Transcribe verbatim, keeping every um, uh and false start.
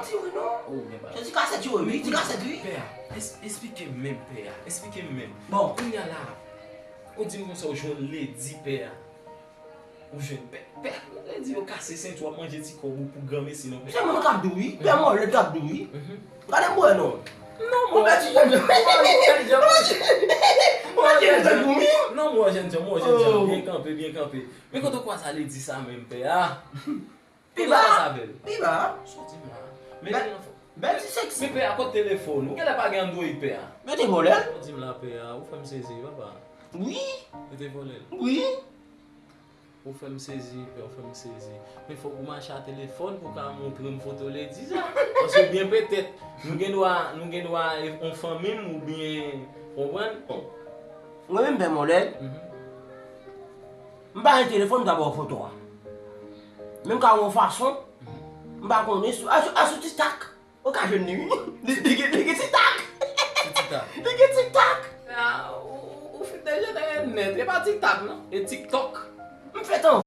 Ti wi non. Oh, men pa. Se ti kasèt yo wi, ti kasèt wi. Pè a, es- esplike m menm, pè a. Esplike m menm. Bon. Kounye a la, ou di m konsa ou jwenn Lady, pè a. Ou jwenn pè. Pè a, Lady, yo kase senti w ap manje ti kòb ou pou granmesi non, pè. Se mwen k ap di w wi. Pè mwen lè k ap di w wi. Mhm. Gade m wè non. Non, mwen pèdi jèn jan. Mwen pèdi jèn jan pou mi. Non, mwen jèn jan, mwen jèn jan. Oh. Byen kanpe, byen kanpe. Men kote w kwaze Lady sa menm, pè a? Pi ba. Pi ba. Soti m la. Men bèl ti seksi. Men pè a, kote telefòn? Ou genlè pa gen Android, pè a. Yo te vòlè l. Soti m la, pè a. Ou fè m sezi, papa. Wi. Yo te vòlè l. Wi. Ou fè m sezi, pè, ou fè m sezi. Men fòk ou mache a telefòn pou w ka montre m foto Lady sa. Paske byen petèt, nou gen dwa, nou gen dwa, e, yon fanmi m oubyen, konprann? Mwen menm, pè Mòlèd, mhm, m pa gen telefòn m ta ba w foto a. Men m ka wè yon fason, m pa konnen, sou, a, sou, a, sou TikTok. Ou ka jwenn li, wi. Li, li gen, li gen TikTok. Sou TikTok. Li gen TikTok. Ah, ou, ou fin dejenere nèt. E pa TikTok, non. E TikTok. M fèt an